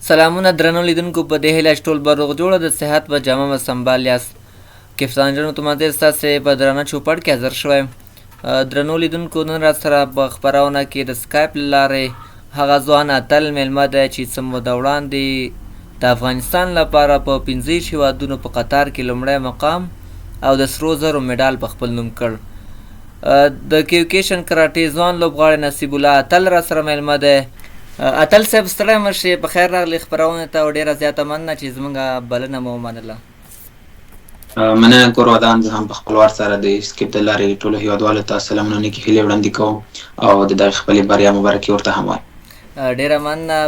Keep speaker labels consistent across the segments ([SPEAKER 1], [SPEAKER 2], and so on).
[SPEAKER 1] سلامونه درنو لیدونکو، په دې هیله چې ټول به روغ جوړ د صحت په جامه به سمبال یاست. کپتان جان اتوماتیک ستاسې په درنه چوپړ کې حاضر شوی. درنو لیدونکو، نن را سره په خپرونه کې د سکایپ له لارې هغه ځوان اتل میلمه دی چې څه موده وړاندې د افغانستان لپاره په 25 هیوادونو په قطر کې لومړی مقام او د سرو زرو مډال په خپل نوم کړ. د کیوکیشن کراټې ځوان لوبغاړی نصیب الله اتل را سره میلمه دی. اتل صاحب، ستړی مه شې، په خیر راغلې خپرونې ته او ډېره زیاته مننه چې زموږ بلنه مو ومنله.
[SPEAKER 2] مننه کور ودان. زه هم په خپل وار سره د سکیپ د لارې ټولو هیوادوالو ته سلامونه، نیکې هیلې وړاندې کوم او د دغې خپلې بریا مبارکي ورته هم وایم.
[SPEAKER 1] ډېره مننه،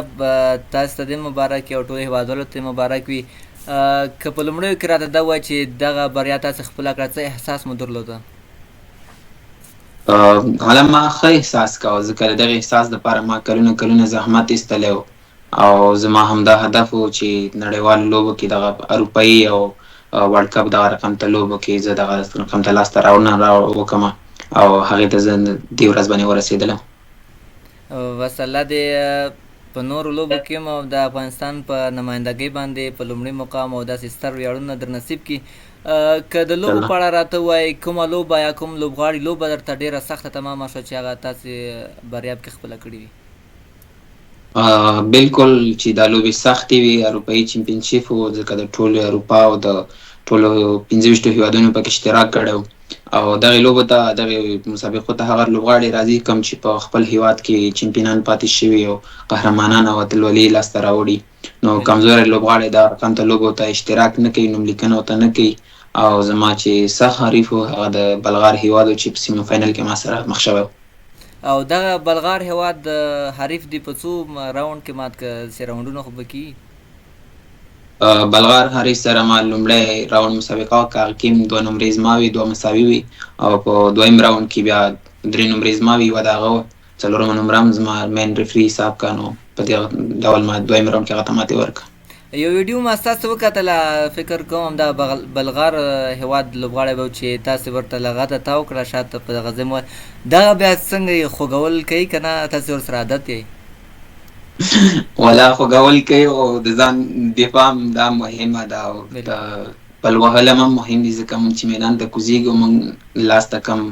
[SPEAKER 1] تاسو ته دې مبارک او ټولو هیوادوالو ته مبارک وي. که په لومړیو کې راته دا ووایئ چې دغه بریا تاسو خپله کړه، څه احساس مو درلوده؟
[SPEAKER 2] حالا ما ښه احساس کاوه، ځکه د دغه احساس لپاره ما کلونه کلونه زحمت ایستلی و او زما همدا هدف و چې نړیوالو لوبو کې دغه اروپایي او ورلډ کپ دغه رقم ته لوبو کې زه دغه رقم ته لاسته راوړنه را وکړم او هغې ته زه دې ورځ باندې ورسېدلم.
[SPEAKER 1] بس الله دې په نورو لوبو کې هم او د افغانستان په نمایندګۍ باندې په لومړي مقام او داسې ستر ویاړونه در نصیب کړي. که د لوبو په اړه راته ووایئ، کومه لوبه یا کوم لوبغاړي لوبه درته ډېره سخته تمامه شوه چې هغه تاسې بریا پکې خپله کړې وي؟
[SPEAKER 2] بالکل چې دا لوبې سختې وي. اروپایي چمپینشیپ و، ځکه د ټولو اروپا او د ټولو 25 هیوادونو پکې اشتراک کړی و او دغې لوبو ته، دغې مسابقو ته هغه لوبغاړي راځي کوم چې په خپل هیواد کې چمپینان پاتې شوي او قهرمانان او اتلولي لاسته راوړي. نو کمزوری لوبغاړی دا رقم ته لوبو ته اشتراک نه کوي، نوم لیکنه ورته نه کوي او زما چې سخت حریف و هغه د بلغار هیواد و چې په سیمي فاینل کې ما سره مخ شوی و.
[SPEAKER 1] او دغه بلغار هیواد حریف دی په څو راونډ کې مات که چې راونډونه خو به کیږي؟
[SPEAKER 2] بلغار حریف سره ما لومړی راونډ مسابقه وکړه، هغه کې هم دوه نمرې زما وي، دوه مساوي وي او په دویم راونډ کې بیا درې نمرې زما وي، یوه د هغه وه، څلورمه نمره هم زما مین ریفري حساب کړه. نو په دې ډول ما دویم راونډ کې هغه ته ماتې ورکړه.
[SPEAKER 1] یو ویډیو ما ستاسو وکتله، فکر کوم همدا بلغار هیواد لوبغاړی به چې تاسې ورته لغته تاو کړه شاته په دغه ځای مو، دغه بیا څنګه یې خوږول کوي که نه تاسې ورسره عادت یئ؟
[SPEAKER 2] ولا خوږول کوي او د ځان دفاع هم دا مهمه ده او د پل وهل هم مهم دي، ځکه موږ چې میدان ته کوزیږو موږ لاس ته کوم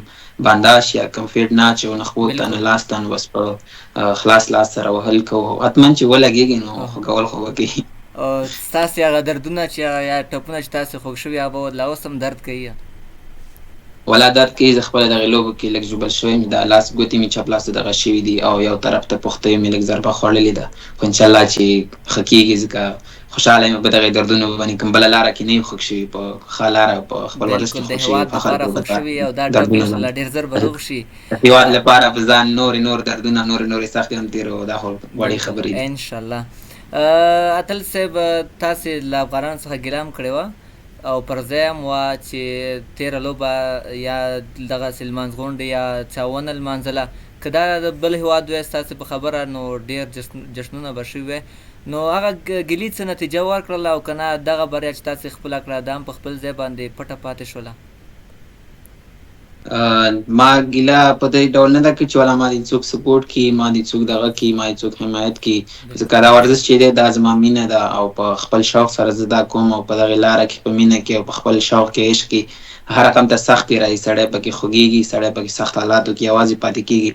[SPEAKER 2] بانداش یا کوم فیډ نه اچوو، نه خپو ته نه لاس ته، نو بس په خلاص لاس سره وهل کوو. حتما چې ولګېږي نو خوږول خو به کوي.
[SPEAKER 1] او ستاسې هغه دردونه چې یا ټپونه چې تاسې خوږ شوي هغه به لا اوس هم درد کوي؟
[SPEAKER 2] ولا درد کوي. زه خپله دغې لوبو کې لږ ژوبل شوی یم، دا لاس ګوتې مې چپ لاس ته دغه شوي دي او یو طرف ته پښتیو مې لږ ضربه خوړلې ده، خو انشاءالله چې ښه کېږي، ځکه خوشحاله یم په دغې دردونو باندې. کوم بله لاره کې نه یو خوږ شوي، په ښه لاره په خپل ورزش کې
[SPEAKER 1] بالکل، د
[SPEAKER 2] خوږ شوي،
[SPEAKER 1] هیواد
[SPEAKER 2] فخر
[SPEAKER 1] لپاره
[SPEAKER 2] کوو
[SPEAKER 1] خوږ
[SPEAKER 2] په
[SPEAKER 1] شوي او دا ټپ
[SPEAKER 2] دردونو
[SPEAKER 1] انشاءالله
[SPEAKER 2] باندې.
[SPEAKER 1] ډېر زر به روغ شي.
[SPEAKER 2] د هیواد لپاره په ځان نورې نور دردونه، نورې نورې سختې هم تېروو، دا خو وړې
[SPEAKER 1] بالکل
[SPEAKER 2] خبرې دي.
[SPEAKER 1] انشاءالله. اتل صاحب، تاسې له افغانانو څخه ګیله هم کړې وه او پر ځای هم وه چې تېره لوبه یا دغسې لمانځغونډې یا چا ونه لمانځله، که دا د بل هیواد وی ستاسې په خبره نو ډېر جشنونه به شوي وی. نو هغه ګیلې څه نتیجه ورکړله او که نه دغه بریا چې تاسې خپله کړه دا هم په خپل ځای باندې پټه پاتې شوله؟
[SPEAKER 2] ما ګیله په دې ډول نه ده کړې چې ولا ما دې څوک سپورټ کړي، ما دې څوک دغه کړي، ما دې څوک حمایت کړي، ځکه دا ورزش چې دی دا زما مینه ده او په خپل شوق سره زه دا کوم او په دغې لاره کې په مینه کې او په خپل شوق کې عشق کې هر رقم ته سختې راځي، سړی پکې خوږېږي، سړی پکې سخت حالاتو کې یوازې پاتې کېږي.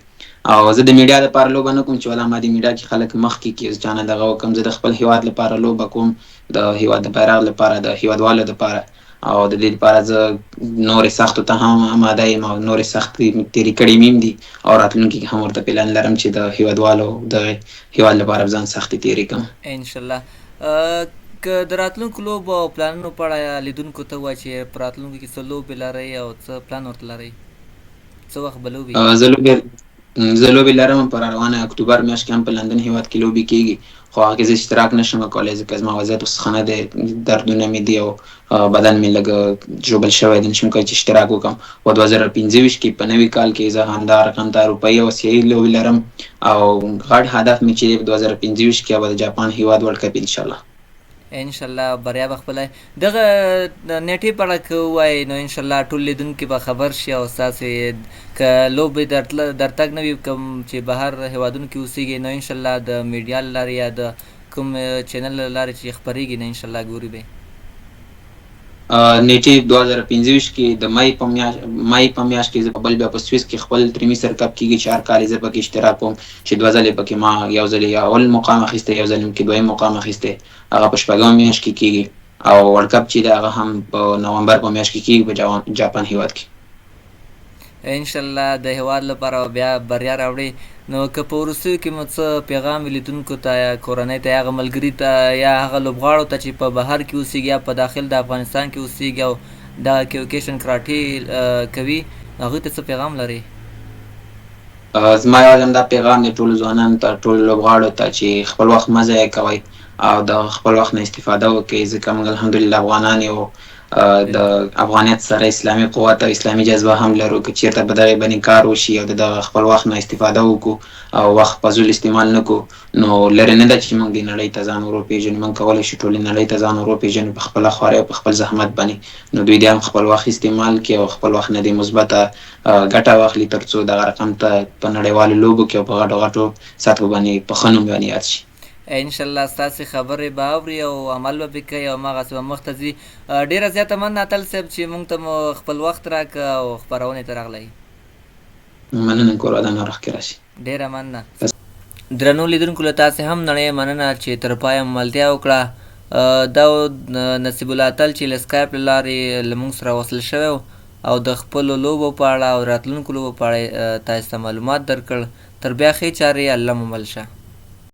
[SPEAKER 2] او زه د میډیا لپاره لوبه نه کوم چې ولا ما د میډیا کې خلک مخکې کړي، زه چا نه دغه وکړم. زه د خپل هیواد لپاره لوبه کوم، د هیواد د بیرغ لپاره، د هیوادوالو لپاره او د دې لپاره زه نورې سختو ته هم اماده یم او نورې سختې تېرې کړې مې هم دي او راتلونکي کې هم ورته پلان لرم چې د هیوادوالو د هیواد لپاره ځان سختې تېرې کړم.
[SPEAKER 1] انشاءالله. که د راتلونکو لوبو او پلانونو په اړه لیدونکو ته ووایې چې په راتلونکي کې څه لوبې لرئ او څه پلان ورته لرئ، څه وخت به لوبې؟
[SPEAKER 2] زه لوبې لرم. په روانه اکتوبر میاشت کې هم په لندن هیواد کې لوبې کېږي، خو هغه کې زه اشتراک نه شم کولی ځکه زما وضعیت اوس ښه نه دی، دردونه مې دي او بدن مې لږ ژوبل شوی دی، نشم کولی چې اشتراک وکړم. په 2025 کې په نوي کال کې زه همدا رقم ته اروپایي او اسیایي لوبې لرم او غټ هدف مې چې په 2025 کې به د جاپان هیواد ورلډ کپ انشاءالله.
[SPEAKER 1] انشاءالله بریا به خپله دغه نیټې په اړه که ووایې نو انشاءالله ټول لیدونکي به خبر شي او ستاسې که لوبې درتګ نه وي کوم چې بهر هیوادونو کې اوسېږي نو انشاءالله د میډیا له لارې یا د کوم چینل له لارې چې خپریږي نه انشاالله ګوري به.
[SPEAKER 2] نیټې 2025 کې د مې په میاشت، مې په میاشت کې زه په بل بیا په سویس کې خپل تریمیسر کپ کېږي چې هر کال یې زه پکې اشتراک کوم، چې دوه ځلې پکې ما یو ځل یې اول مقام اخیستی، یو ځل پکې دویم مقام اخیستی، هغه په شپږمه میاشت کې کېږي. او ورلډ کپ چې دی هغه هم په نومبر په میاشت کې کېږي په جاپان هیواد کې.
[SPEAKER 1] انشاالله د هیواد لپاره به بیا بریا راوړي. نو که په وروستیو کې مو څه پیغام وي لیدونکو ته یا کورنۍ ته یا هغه ملګري ته یا هغه لوبغاړو ته چې په بهر کې اوسیږي یا په داخل د افغانستان کې اوسیږي او دغه کیوکیشن کراټې کوي، هغوی ته څه پیغام لري؟
[SPEAKER 2] زما یوازې همدا پیغام دی ټولو ځوانانو ته، ټولو لوبغاړو ته چې خپل وخت مه ضایع کوئ او د خپل وخت نه استفاده وکړئ، ځکه موږ الحمدلله افغانان یو، د افغانیت سره اسلامي قوت او اسلامي جذبه هم لرو. که چیرته په دغې باندې کار وشي او د دغه خپل وخت نه استفاده وکړو او وخت فضول استعمال نه کړو، نو لرې نه ده چې موږ دې نړۍ ته ځان ور وپېژنو. موږ کولی شو ټولې نړۍ ته ځان ور وپېژنو په خپله خوارۍ او په خپل زحمت باندې. نو دوی دې هم خپل وخت استعمال کړي او خپل وخت نه دې مثبته ګټه واخلي، تر څو دغه رقم ته په نړیوالو لوبو کې او په غټو غټو سطحو باندې په ښه نوم باندې یاد شي.
[SPEAKER 1] انشاالله ستاسې خبرې به اوري او عمل به پرې کوي او هماغسې به مخته ځي. ډېره زیاته مننه اتل صاحب چې مونږ ته مو خپل وخت راکړ او خپرونې ته راغلئ.
[SPEAKER 2] مننه کور ودان هر وخت کې راشي.
[SPEAKER 1] ډېره مننه. درنو لیدونکو له تاسې هم نړۍ مننه چې تر پایه مو ملتیا وکړه. دا و نصیب الله اتل چې له سکایپ له لارې له مونږ سره وصل شوی او د خپلو لوبو په اړه او راتلونکو لوبو په اړه یې تاسې ته معلومات درکړ. تر بیا ښې چارې، الله مو مل شه.